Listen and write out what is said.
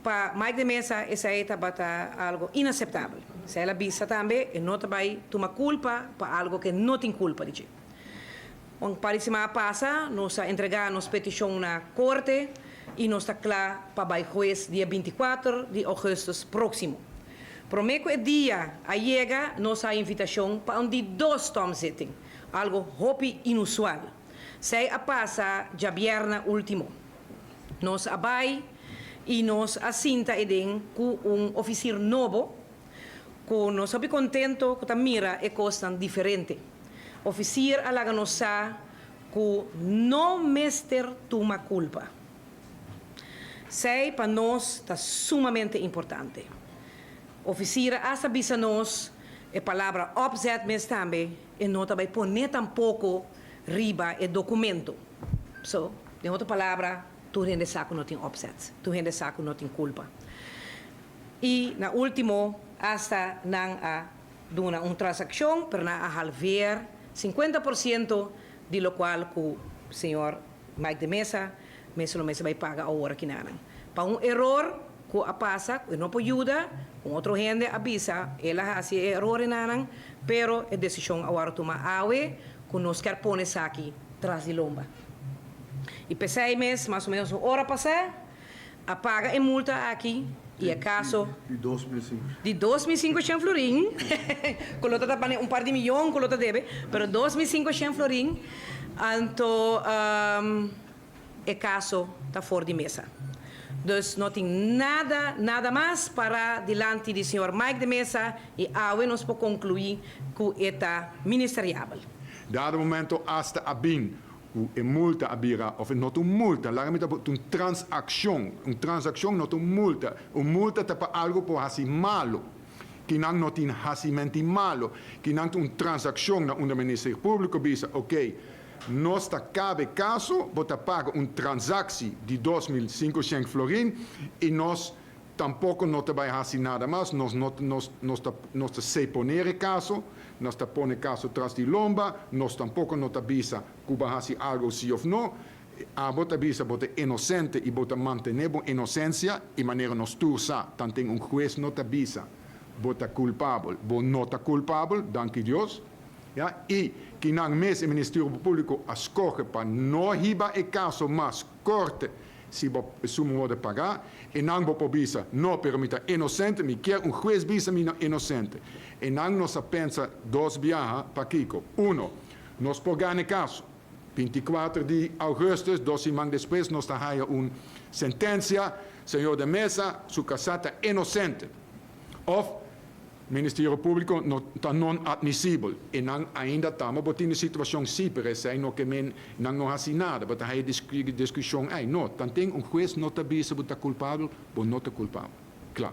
Pa Mike de Meza esey tabata algo inaceptabel. Esey el a bisa tambe, e no ta bay tuma culpa pa algo cu e no tin culpa di dje. Un par di siman a pasa nos a entrega nos peticion na corte y nos ta cla pa bay huez dia 24 di augustus proximo. Prome cu e dia a yega nos a invitacion pa un di dos stomzitting, algo hopi inusual. Esey a pasa djabierna ultimo. Nos a bai y nos a sinta eden cu un oficir nobo cu nos hopi contento cu ta mira e cosnan diferente. Oficir a laga nos sa cu no mester tuma culpa. Esey pa nos ta sumamente importante. Oficir a hasta bisa nos e palabra opzet mes tambe e no ta bay pone tampoco riba e documento. So, den otro palabra, tur hende sa ku no tin opzet. Tur hende sa ku no tin kulpa. I na último, asta nan a duna un transakshon, pero nan a halveer 50% di lokual ku señor Mike de Meza mes lo mester bai paga awor aki nanan. Pa un eror ku a pasa, ku e no por yuda, un otro hende a bisa el a hasi e eror enanan, pero e desishon a wòrdu tuma awe ku nos kier pone esaki tras di lomba. I p'esei mes, mas o menos un ora pasá, a paga e multa aki i e kaso Di 2500. Di 2500 florin, ku lo ta ta bane un par di miyon ku lo ta debe, pero 2500 florin, anto e kaso ta for di mesa. Dus no tin nada, nada mas para dilanti di señor Mike de Meza i awe nos por konkluí ku e ta ministeriabel. Dado momento asta a bin ku e multa a bira, òf no ta un multa, laga mi ta ta un transakshon. Un transakshon no ta un multa. Un multa ta pa algu por hasi malu. Kinan no tin hasimenti malu. Kinan ta un transakshon na unda Ministerio Públiko bisa, okey, nos ta kabe kaso, bo ta paga un transaksi di 2500 florin i nos tampoko no ta bai hasi nada mas, nos no nos nos ta nos ta seponer e kaso, nos ta pone kaso tras di lomba, nos tampoko no ta bisa ku bo a hasi algo si of no, abo ta bisa bo ta inosente i bo ta mantene bo inosensia i manera nos tur sa tanten un hues no ta bisa bo ta kulpabel, bo no ta kulpabel, danki Dios, ya, i kinan mes e Ministerio Públiko a skohe pa no hiba e kaso mas korte. Si bo suma worde pagá, e nan bo por bisa, No, pero mi ta inosente, mi kier un hues bisa mi no inosente. E nan nos a pensa dos biaha, pakiko? Uno, nos por gana e kaso. 24 di augustus, dos siman despues, nos ta haya un sentensia, Señor de Meza, su kasá ta inosente. Of, Ministerio Públiko no ta non atmisibel i nan ainda tamba bo tin e situashon sí, pero esei no ke men nan no hasi nada, bo ta haya diskushon ei. No, tanten un hues no ta bisa bo ta kulpabel, bo no ta kulpabel. Kla.